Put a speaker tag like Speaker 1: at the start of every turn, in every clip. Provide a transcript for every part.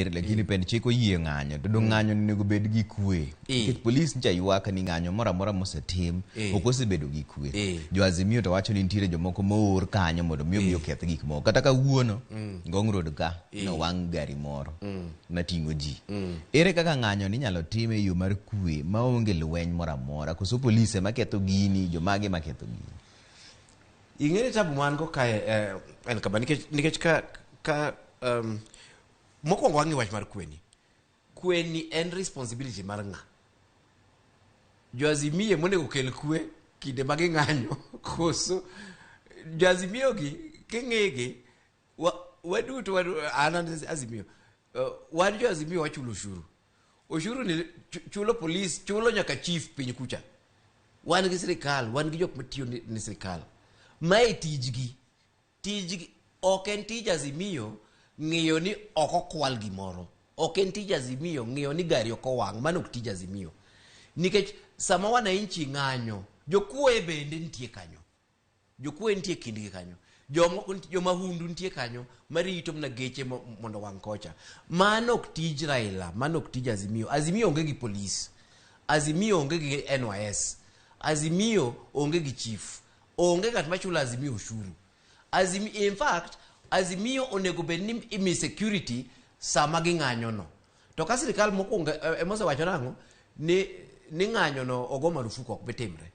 Speaker 1: mager lakini pend chik oyie ng'anyo to dong ng'anyo onego bed gi kwe nikech polis ncha ywak ni ng'anyo moro amora mosetim ok osebedo gi kwe jo Azimio to wacho ni nitiere jomoko moor kanyo mondo mi obi oketh gik moko kata kawuono Ngong Road ka nowang' gari moro mating'o ji ere kaka ng'anyo ni inyalo tim e yo mar kwe maonge lweny moro amora koso polis ema ketho gini jomage maketho gini?
Speaker 2: Ing'e ni tabu man go kae en kama nikech ka mokwongo wang'i wach mar kweni. Kweni en responsibility mar ng'a? Jo Azimio monego kel kwe kinde ma ging'anyo koso jo Azimio gi king'igi waduto an Azimio, wan jo Azimio wachulo ushuru. Ushuru ni chulo polis, chulo nyaka chief piny kucha. Wan gi sirikal, wan gi jok matiyo ni sirikal. Mae tijgi. Tijgi ok en tij Azimio ng'iyo ni ok okwal gimoro. Ok en tij Azimio ng'iyo ni gari ok owang'. Mano ok tij Azimio. Nikech sama wananchi ng'anyo, jokuoye bende nitie kanyo. Jokuoye nitie kindgi kanyo. Jomoko jomahundu nitie kanyo marito mana geche mondo owang' kocha. Mano ok tij Raila, mano ok tij Azimio. Azimio onge gi polis. Azimio onge gi NYS. Azimio onge gi chief. Onge ng'at machulo Azimio ushuru. Azimio, in fact, Azimio onego bed ni imi security sama ging'anyo no. To ka sirikal mokwongo ema osewacho nang'o ni ng'anyo no ogo marufuku ok bitimre.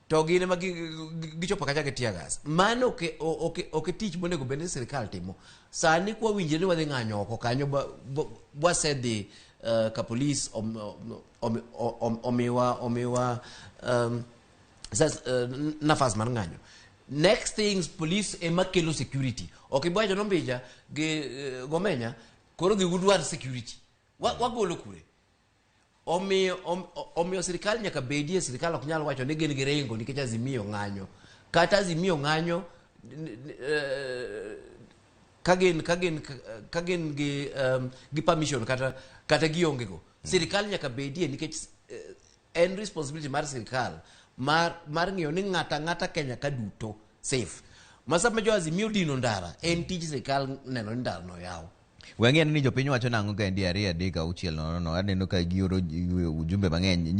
Speaker 2: To gin ema gichopo kacha gi tear gas. Mano ok tich monego bed ni sirikal timo. Sani kwa winjre ni wadhi ng'anyo oko kanyo wasedhi ka polis omiwa nafas mar ng'anyo. Next things, police ema kelo security. Ok iwacho no Mbija gi Gomenya koro dhi udwar security. Wagolo kure? Omiyo sirikal nyaka bedie. Sirikal ok nyal wacho ni gin gi ringo nikech Azimio ng'anyo. Kata Azimio ng'anyo ka gin gi permission kata gionge go. Sirikal nyaka bedie nikech en responsibility mar sirikal mar ng'iyo ni ng'ata ang'ata Kenya ka duto safe. Ma sama jo Azimio dino ndara, en tij sirikal neno ni ndara no yaw.
Speaker 1: Wang'e ni jopiny wacho nang'o ka endi 2 3 6 0 0 aneno ka gioro ujumbe mang'eny.